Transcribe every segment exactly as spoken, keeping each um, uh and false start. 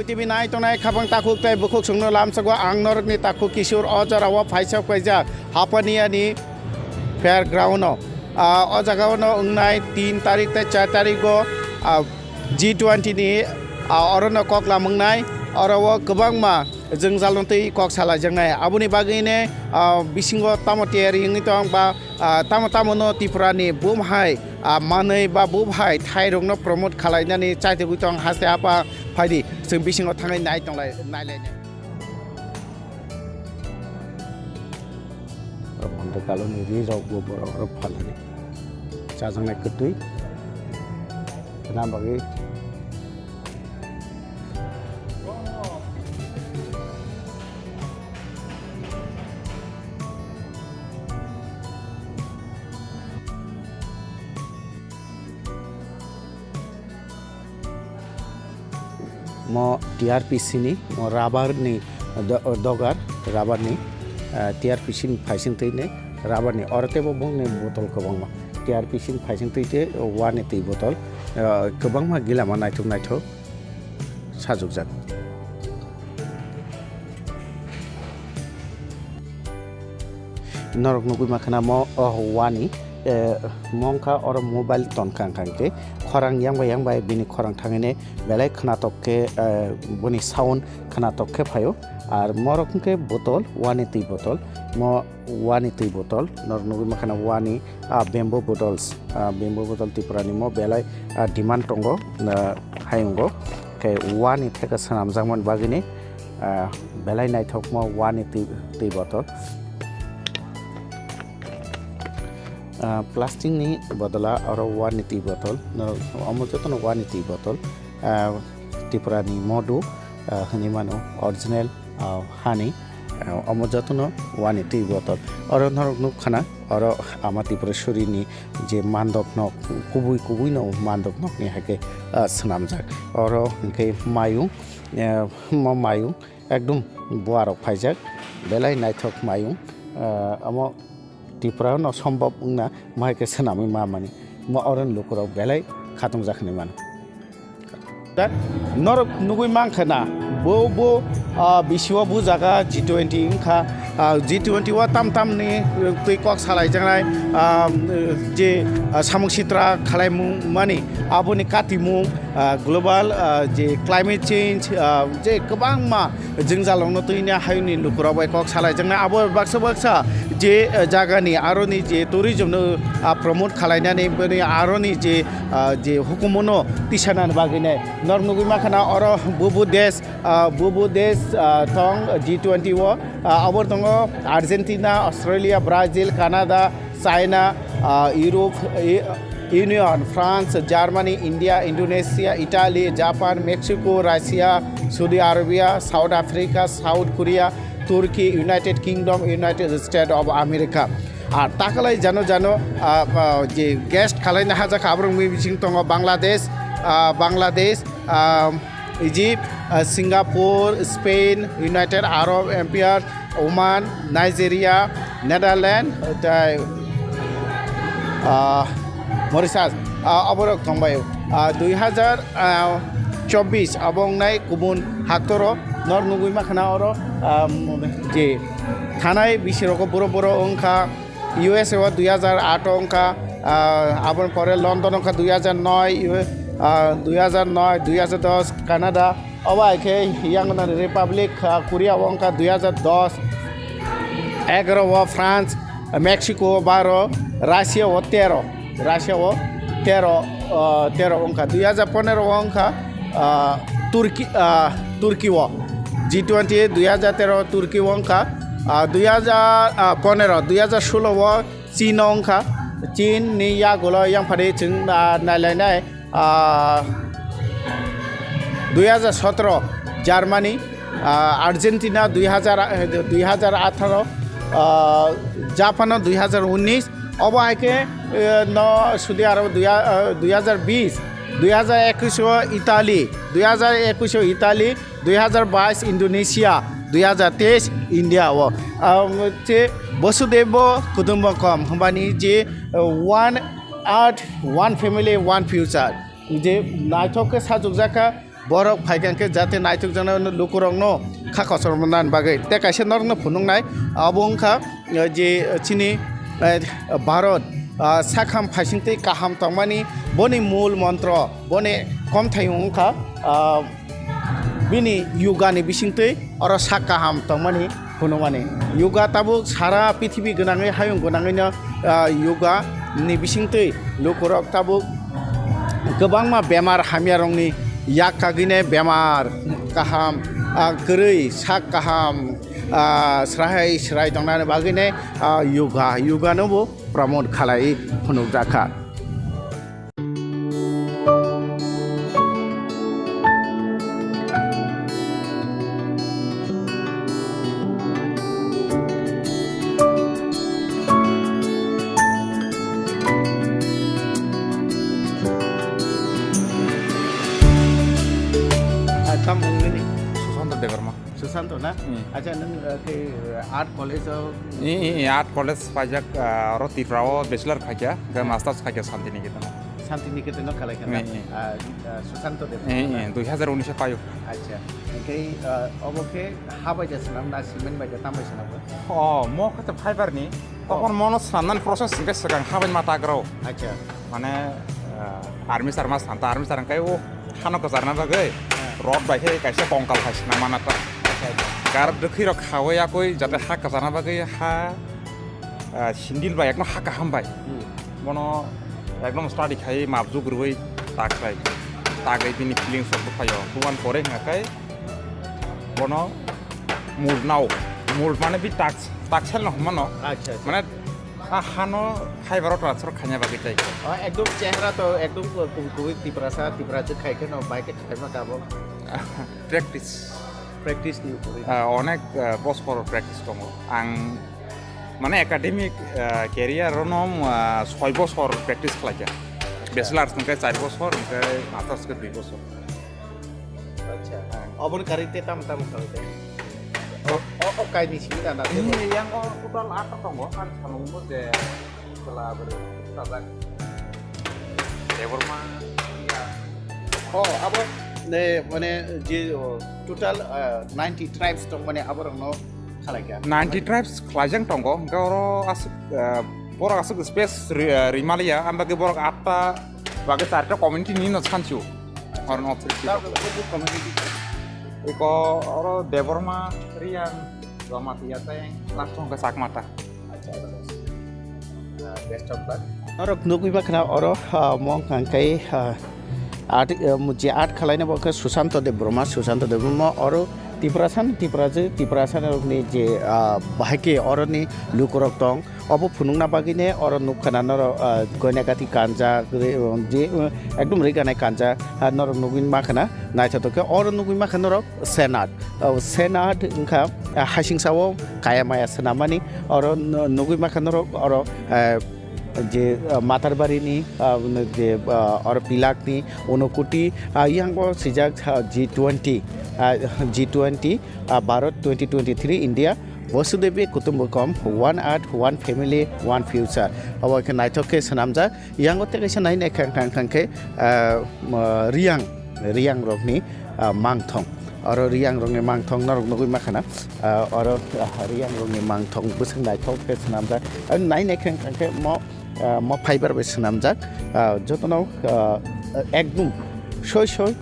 T V nai tongnai khapang takhuk tei bukhuk songno lamsogo ang norokni takhuk Kishore o jorao phaisa kaijak Hapaniani fairground-o. Ah, o jagao no wngnai tin tarik tei char tarigo, ah, G twenty ni, ah, orono koklam wngnai, oro o kwbangma jwngjalno twi kok salaijaknai. Aboni bagwino, ah, bisingo tamo tiyari wngwi tong ba, ah, tamo tamo no Tripura ni bum hai, ah, manwi ba bum hai thairokno promote khalainani chaitugwi tong haste apa phaidi chwng bisingo thangwi nai tonglai, nailainai. Borok hwnkhai kaloni ri rok bo borok rok phalnani chajaknai kwtwi khna bagwi. Mo T R P C ni, mo rubber ni do-, dogar, rubber ni, ah, T R P C ni phaising twi ni rubber ni. Oro teibo bongni botol kwbangma. T R P C ni phaising twi tei wani twi botol, ah, kwbangma gilama naithok naithok sajokjak. Norok nugwi mankha na mo, oh, wani, eh, mo wngkha oro mobile tonkha wngkha hwnkhe khorang yang bai yang bai bini khorang thangwi nai belai khwnatok khe, eh, boni sound khwnatok khe phaio. Ar morok hwnkhe botol, wani twi botol, mo wani twi botol, norok nugwi mankha na wani, ah, bamboo bottles, ah, bamboo bottle Tripura ni mo belai, ah, demand tongo, ah, hayungo. Khe wani theka swnamjakmani bagwini, ah, belai naithokma wani twi, twi botol. Ah, plastic ni bodola oro wani twi botol, no, omo jotono wani twi botol, ah, Tripura ni modu, ah, hinwi mano original, ah, hani, ah, omo jotono wani twi botol. Oro norok nukha na, oro ama Tripureshwari ni je mandok nok, kubui kubui no mandok nok ni hai khe, ah, swnamjak. Oro hwnkhe mayung, eh, mo mayung ekdum buarok phaijak, belai naithok mayung, ah, omo Tripura no sombop wngna mo hai khe swnamwi ma mani. Mo oro ni lukurok belai khatungjak hinwi mano. Norok nugwi mankha na, bo, bo, ah, bisio bo jaga G twenty wngkha, ah, G twenty o tam tam ni, eh, twi kok salaijaknai, ah, je, ah, samung sitra khalaimung mani, aboni katimung, ah, global, ah, je climate change, ah, je kwbangma jwngjalrokno twini hayungni lukurok bai kok salaijaknai. Abo baksa baksa je, eh, jagani aroni je tourism no, ah, promote khalainani bini aroni je, ah, je hukumono tisanani bagwinai norok nugwi mankha na oro bubu desh, ah, bubu desh, ah, tong G twenty o, ah, abo tongo Argentina, Australia, Brazil, Canada, China, ah, Europe, eh, Union, France, Germany, India, Indonesia, Italy, Japan, Mexico, Russia, Saudi Arabia, South Africa, South Korea, Turkey, United Kingdom, United States of America. Ar takalai jano jano, ah, ah, je guest khalaina hajak abrong mi bising tongo Bangladesh, ah, Bangladesh, ah, Egypt, ah, Singapore, Spain, United Arab Emirates, Oman, Nigeria, Netherlands, tei, ah, Mauritius, ah, oborok tongbaio. Ah, dui hazar, ah, chobbish abo wngnai kubun haktoro nor nugwi makhana oro, ah, je thanai bisirok boro boro wngkha. U S A o dui hazar aat o wngkha, ah, aboni pore London wngkha dui hazar noi, U-, ah, dui hazar noi, dui hazar dos, Canada, obo hai khe yang nani Republic, ah, Korea o wngkha dui hazar dos, egaro o France, Mexico o baro, Russia o tero, Russia o tero, ah, tero wngkha, dui hazar ponero o wngkha, ah, Turkey, ah, Turkey o G twenty dui hazar tero Turkey o wngkha, ah, dui hazar, ah, ponero, dui hazar solo o Chin o wngkha, Chin ni yagulo yang phari chwng, ah, nailainai, ah, dui hazar sotoro Germany, ah, Argentina dui hazar, ah, dui hazar atharo, ah, Japan o dui hazar unis, obo hai khe, eh, no Saudi Arab dui ha-, ah, dui hazar bis, dui hazar ekush o Italy, dui hazar ekush o Italy, dui hazar bais Indonesia, dui hazar teis India o. Ah, je Vasudhaiva Kutumbakam, hwnbani je, ah, one earth, one family, one future. Je naithok khe sajokjak kha, Borok phaikha khe jate naithokjaknai lukurokno kha kochorma nani bagwi. Tei kaisa norokno phunuknai, abo wngkha, eh, je, eh, chini, eh, Bharat, ah, sakham phaisingtwi kaham tongmani boni mul montro, boni komthai wngkha, ah, bini yoga ni bisingtwi oro sak kaham tongmani phunukmani. Yoga tabuk sara prithibi gwnangwi, hayung gwnangwino, ah, yoga ni bisingtwi lukurok tabuk kwbangma bemar hamyarokni yak kagwine bemar kaham, ah, kwrwi sak kaham, ah, srahai srai tongnani bagwine, ah, yoga, yoga no bo promote khalai phunukjakha. Ah, tamo wngmani? Susanto Debbarma. Susanto na? Hmm. Acha, nwng, uh, khe, uh, art college o? I, i, i, art college paijak, uh, oro Tripura o bachelor khaikha, hwnkhe masters khaikha Santiniketan o. Santiniketan o khalai kha na? Hmm, hmm. Uh, uh, Susanto Debbarma na? Hmm, hmm, dui hazar unis o paio. Acha. Hwnkhe, uh, obo khe ha bai ja swnam na cement bai ja tam bai swnam bo? Oh, mo khe to fiber ni. Oh. Tokon mono swnamnani process hwnkhe swkang ha bai ma tagrao. Acha. Mane, uh, army sarma santa, army sarang kai o hano kwcharna bagwi rod bai khe kaisa kongkal hai swnam mana ta. Acha, acha. Gar dwkhwi rok khawi yakwi jate ha kwcharna bagwi ha, ah, sindil bai ekno ha kaham bai. Hmm. Bono ekdom study khai mapjwk rwui tak khai. Tagwi bini feelings rok bwkhaio. Buan pore hwnga kai bono mold nao. Mold mane bi tak, tak sel no hwnmano. Acha, acha. Mane a hano fiber o transfer khaina bagwi tai. Oh, ekdom chehra to ekdom ku-, ku-, kubui Tiprasa, Tiprasa khai khe no bai khe khai ma kabo. Practice. Practice ni kubui. Ah, onek, ah, boskor practice tongo. Ang mane academic, ah, career rono, ah, soi bosor practice khlaikha. Acha. Bachelors hwnkhe char bosor, hwnkhe masters khe dui bosor. Acha. Ah. Oboni karwi te tam tam khalai te. O, o, o kaini simi da na te. Ini yang o total atta tongo, ang sanungbo je chwla bwrwi sajak. Debbarma, iya. Oh, abo ne, mane je, oh, total, ah, ninety tribes tong mane aborokno khalai kha. Ninety tribes khlaijak tongo, hwnkhe oro aswk, ah, borok aswk space ri-, ah, rimaliya, ambagwi borok atta bagwi charta community ni no sansu. Oro no. Tabuk community. Iko oro Debbarma, Riyang, Jamatia tei last hwnkhe Chakmata. Acha, acha. Ah, best of luck. Norok nugwi makhna oro, ah, mong hwnkhe, ah, art, ah, je art khwlaina bo khe Susanto Debbarma, Susanto Debbarma oro Tiprasa ni, Tiprasa, Tiprasa rokni je, ah, bahai khe oroni lukurok tong, obo phunukna bagwi ne oro nukha na norok, ah, goinagati kanjak, re-, je, ah, ekdom riganai kanjak, ah, norok nugwi makhna naithotok khe oro nugwi makhna norok Senat. O Senat wngkha, ah, haisingsao kaya maya swnamani. Oro no-, nugwi mankha norok, oro, ah, je, ah, Matarbari ni, ah, je, ah, oro Pilak ni Unokuti, ah, yang bo swijak, ah, G twenty, ah, G twenty, ah, Bharat twenty twenty-three India Vasudhaiva Kutumbakam, one earth, one family, one future. Abo khe naithok khe swnamjak. Yang o tei kaisa nai nai khang khang khang khe, ah, ah, Riyang, Riyang rokni, ah, mangthong. Oro Riyang rokni mangthong norok nugwi makhana. Ah, oro, ah, Riyang rokni mangthong bwswk naithok khe swnamjak. Ah, nai nai khang khang khe mo, ah, mo fiber bai swnamjak. Ah, jotono, ah, ekdum soi soi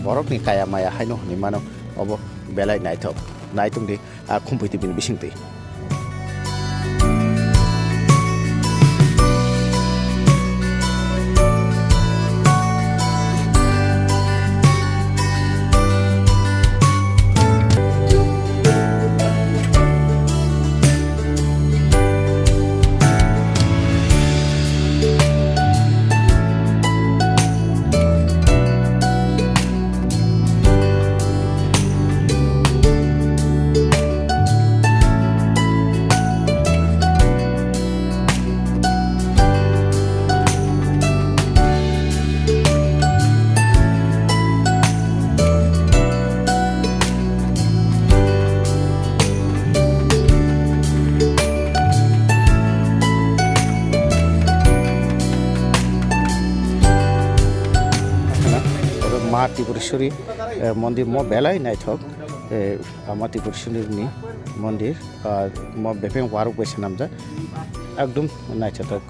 borokni kaya maya haino hwnwi mano. Obo belai naithok. Naitongdi. Ah, Khumpui T V ni bisingtwi. Ama Tripureshwari, eh, mondir mo belai naithok, eh, Ama Tripureshwari ni mondir, ah, mo bebeng warok bai swnamjak, ekdom naithothok.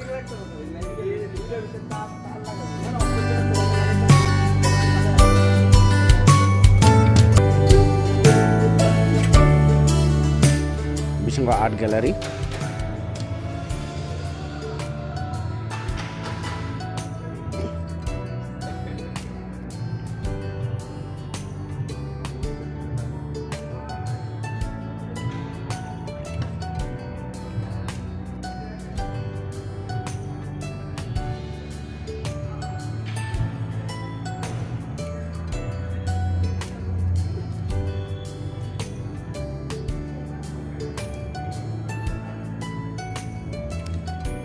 Bisingo art gallery.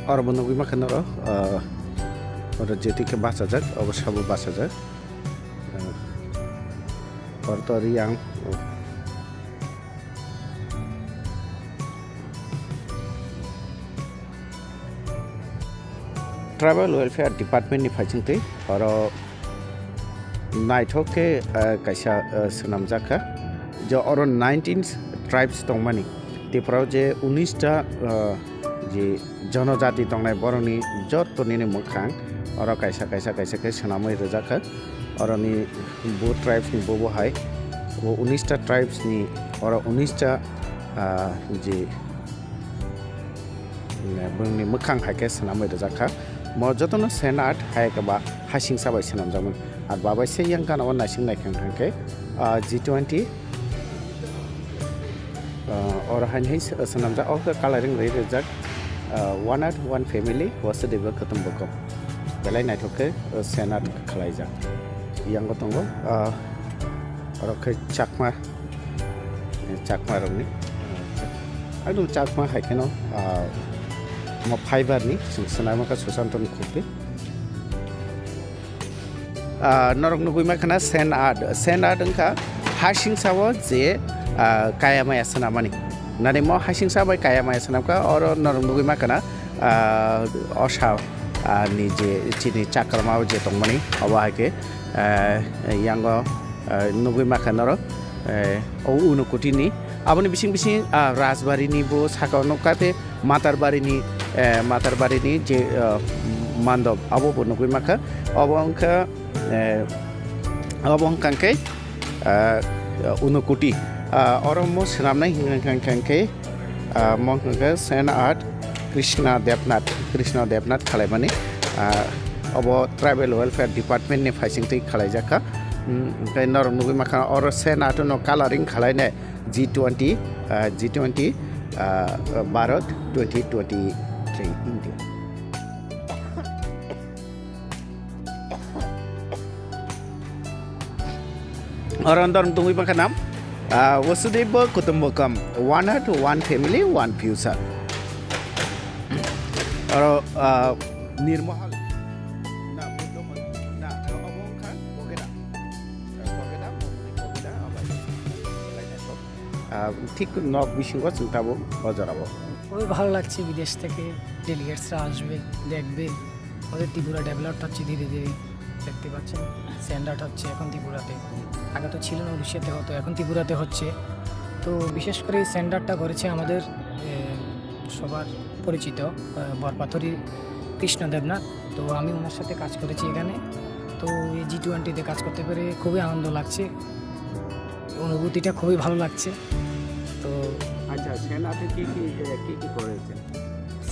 Oro bo nugwi mankha norok, ah, oro jeti khe bachajak, obo sabo bachajak. Ah, oro to riyang. Tribal Welfare Department ni phaisingtwi oro naithok khe, ah, kaisa, ah, swnamjak kha, je oro nineteen tribes tongmani. Tripura o je unis ta, ah, je jonojati tongnai, borokni jotto nini mwkhang oro kaisa, kaisa, kaisa khe swnamwi rwjak kha. Oroni bo tribes ni bobo hai, bo unis ta tribes ni, oro unis ta, ah, je, mm, bongni mwkhang hai khe swnamwi rwjak kha. Mo jotono sand art hai khe ba hasingsa bai swnamjakmani. Ar babai se yang gana o naising naikhang thang khe, ah, G twenty, ah, oro hai hai sw-, swnamjak, o khe coloring ri rijak, ah, one art one family, Vasudeva Kutumbakam. Belai naithok khe, ah, sand art khlaijak. Yango tongo, ah, oro khe Chakma, eh, Chakma rokni. Ekdom Chakma hai kheno, ah, mo fiber ni, chwng swnamwi kha Sushantoni khukti. Ah, norok nugwi mankha na sand art. Sand art wngkha hasingsa o je, ah, kaya maya swnamani. Nani mo hasingsa bai kaya maya swnamkha, oro norok nugwi mankha na, ah, osa, ah, ni je chini chakrama o je tongmani, obo hai khe, ah, yango, ah, nugwi mankha norok, eh, o Unokoti ni. Aboni bising bising, ah, Rajbari ni bo saka o nukha tei Matarbari ni, eh, Matarbari ni je, ah, mandop abo bo nugwi mankha. Obo wngkha, eh, obo wngkha khe, ah, Unokoti. Ah, oro mo swnamnai hwnkha khe, ah, mo wngkha khe sand art Krishna Debnath, Krishna Debnath khalaimani. Ah, obo Tribal Welfare Department ni phaisingtwi khalaijak kha. Hmm, hwnkhe norok nugwi mankha oro sand art no coloring khalainai. G twenty, ah, G twenty, ah, Bharat twenty twenty-three India. Oro norok tongwi mankha nam, ah, Vasudhaiva Kutumbakam, one heart, one family, one future. Oro, ah, Nirmahal. Na, Buddha mon-, na, obo wngkha Bogeda. Bogeda, Bogeda, obo. Ah, ঠিক nok bisingo chwng tabuk o jorao. খুবই ভালো লাগছে, বিদেশ থেকে ডেলিগেটসরা আসবে, দেখবে। আমাদের ত্রিপুরা ডেভেলপড হচ্ছে ধীরে ধীরে, দেখতে পাচ্ছেন স্যান্ড আর্ট হচ্ছে এখন ত্রিপুরাতে, আগে তো ছিল না, উড়িষ্যাতে হতো, এখন ত্রিপুরাতে হচ্ছে। তো বিশেষ করে স্যান্ড আর্টটা করেছে আমাদের, এ, সবার পরিচিত, এ, বরপাথরি কৃষ্ণ দেবনাথ। তো আমি ওনার সাথে কাজ করেছি এখানে। তো এই জি টোয়েন্টিতে কাজ করতে পেরে খুবই আনন্দ লাগছে, অনুভূতিটা খুবই ভালো লাগছে। তো আচ্ছা, স্যান্ড আর্টে কি কি, এ, কি কি করেছেন?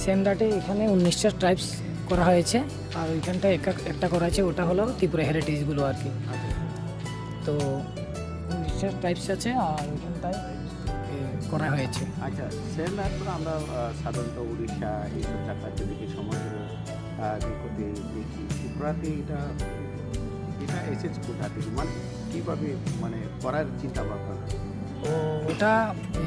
স্যান্ড আর্টে এখানে উনিশটা ট্রাইবস করা হয়েছে, আর ওইখানটা একটা, একটা করা হয়েছে, ওটা হলো ত্রিপুরা হেরিটেজগুলো আর কি। আচ্ছা। তো উনিশটা ট্রাইবস আছে, আর ওইখানটায়, এ, করা হয়েছে। আচ্ছা, স্যান্ড আর্ট তো আমরা, আহ, সাধারণত উড়িষ্যা এইসব জায়গাতে দেখি, সমুদ্র, আহ, দেখি, দেখি। ত্রিপুরাতে এটা, এটা এসেছে কোথা থেকে? মানে, কিভাবে, মানে, করার চিন্তা ভাবনা? ও, ওটা, এ,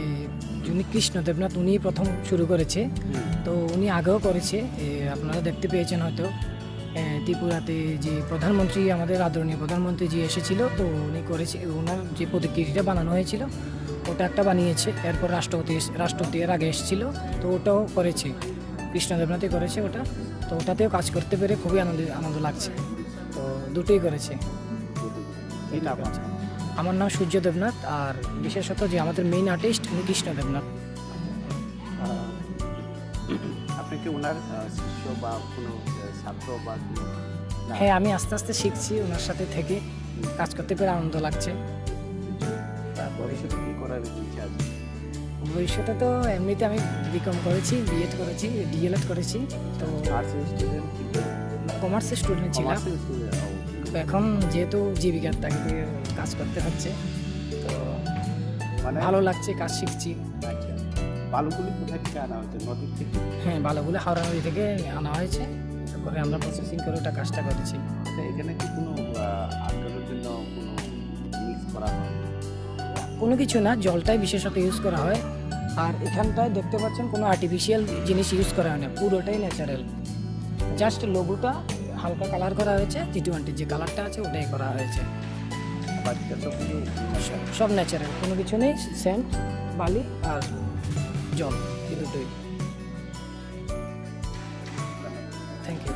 যিনি কৃষ্ণ দেবনাথ, উনি প্রথম শুরু করেছে। হুম। তো উনি আগেও করেছে, এ, আপনারা দেখতে পেয়েছেন হয়তো। এ, ত্রিপুরাতে যে প্রধানমন্ত্রী, আমাদের আদরণীয় প্রধানমন্ত্রী জি এসেছিল, তো উনি করেছে, ওনার যে প্রতিকৃতিটা বানানো হয়েছিল, ওটা একটা বানিয়েছে। এরপর রাষ্ট্রপতি এস-, রাষ্ট্রপতি এর আগে এসেছিল, তো ওটাও করেছে, কৃষ্ণ দেবনাথই করেছে ওটা। তো ওটাতেও কাজ করতে পেরে খুবই আনন্দ, আনন্দ লাগছে। তো দুটোই করেছে। কি নাম আপনার? আমার নাম সূর্য দেবনাথ, আর বিশেষত যে আমাদের মেইন আর্টিস্ট উনি কৃষ্ণ দেবনাথ। আহ, আপনি কি ওনার, আহ, শিষ্য বা কোনো, আহ, ছাত্র বা কোনো? না। হ্যাঁ, আমি আস্তে আস্তে শিখছি ওনার সাথে থেকে, হুম। কাজ করতে পেরে আনন্দ লাগছে। ভবিষ্যতে কি করার ইচ্ছা আছে? ভবিষ্যতে তো এমনিতে আমি বিকম করেছি, বিএড করেছি, ডিএলএড করেছি। তো আর্টস স্টুডেন্ট কি? কমার্সের স্টুডেন্ট ছিলাম। কমার্সের স্টুডেন্ট, ও। তো এখন যেহেতু জীবিকার তাগিদে কাজ করতে হচ্ছে, তো মানে ভালো লাগছে, কাজ শিখছি। আচ্ছা, বালুগুলি কোথা থেকে আনা হয়েছে? নদীর থেকে? হ্যাঁ, বালুগুলি হাওড়া নদী থেকে আনা হয়েছে, তারপরে আমরা প্রসেসিং করে ওটা কাজটা করেছি। আচ্ছা, এখানে কি কোনো, আহ, আটকানোর জন্য কোনো মিক্স করা হয়? কোনো কিছু না, জলটাই বিশেষত ইউজ করা হয়। আর এখানটায় দেখতে পাচ্ছেন কোনো আর্টিফিশিয়াল জিনিস ইউজ করা হয় না, পুরোটাই ন্যাচারাল। জাস্ট লোগোটা হালকা কালার করা হয়েছে, জি টোয়েন্টি যে কালারটা আছে ওটাই করা হয়েছে। বাকিটা সব কিছু? সব, সব ন্যাচারাল, কোনো কিছু নেই, সেন্ট, বালি আর জল, এই দুটোই। Thank you.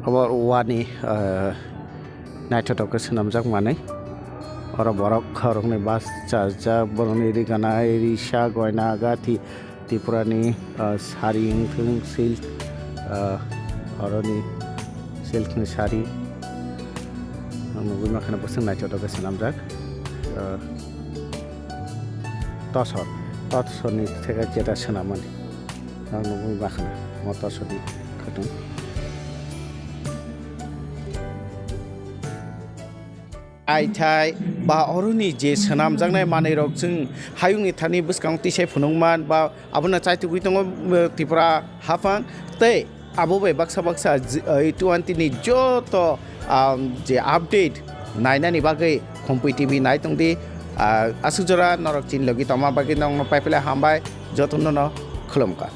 Obo wani, ah, naithotok khe swnamjak manwi. Oro borok khoroknwi bus chajak, borokni ri gana, risa, goina, gathi, Tripurani, ah, sari wngthung, silk, ah, oroni silkni sari. Ang nugwi mankha bwswk naithotok khe swnamjak. Ah, tosor, tosorni theke jeta swnamani. Ang nugwi mankha mo tosorni khwtwng. Aithai ba oroni je swnamjaknai manwirok chwng hayungni thani bwskango tisai phunukman ba abono chaitugwi tongo, eh, Tripura haphang tei abo bai baksa baksa j-, eh, twenty ni joto, ah, je update nainani bagwi Khumpui T V nai tongdi, ah, aswk jora norok chini logi tongma bagwi nokno paipilai hambai jotono no khulumkha.